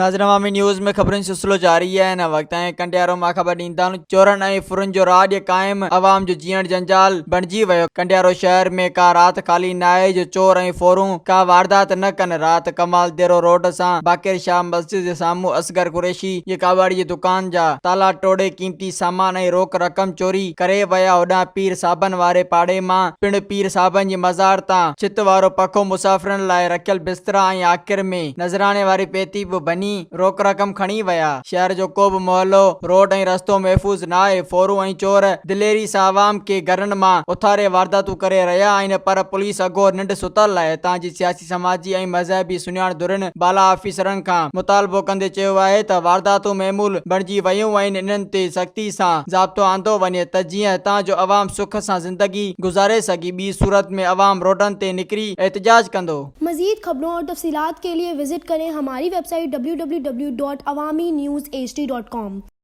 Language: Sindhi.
ناظرين عوامي نيوز ۾ خبرن جو سلسلو جاري آهي هن وقت ۽ ڪنڊيارو مان خبر ڏيندا آهيون چورن ۽ ڦرن جو راڄ قائم عوام جو جيئڻ جنجال بڻجي ويو ڪنڊيارو شهر ۾ ڪا رات خالي ناهي جو چور ۽ ڦورون ڪا واردات نه ڪن رات ڪمال ديرو روڊ سان باقر شاهه مسجد جي سامهون اصغر قريشي جي ڪاٻاڙي جي دڪان جا تالا ٽوڙي قيمتي سامان ۽ روڪ رقم چوري ڪري ويا هوڏانهن پير صاحبن واري پاڙي مان پڻ پير صاحبن جي مزار تان ڇت وارو پکو مسافرن لاء رکيل بسترا ۽ آخر ۾ نذراڻي واري پيتي به ڀڃي روڪ رقم کڻي ويا. شهر جو ڪو به محلو، روڊ ۽ رستو محفوظ ناهي، ڦورو ۽ چور دليري سان عوام کي گهرن مان اٿاري وارداتون ڪري رهيا آهن پر پوليس اگهور ننڊ ستل آهي. هتان جي سياسي سماجي ۽ مذهبي سڃاڻ ڌرين بالا آفيسرن کان مطالبو ڪندي چيو آهي ته وارداتون معمول بڻجي ويون آهن انهن تي سختي سان ضابطو آندو وڃي ته جيئن هتان جو عوام سک سان زندگي گذاري سگهي ٻي صورت ۾ عوام روڊن تي نڪري احتجاج ڪندو. مزيد خبرون اور تفصيلات کے لئے وزٽ ڪرين ھماري website W W W dot Awami news H D dot com.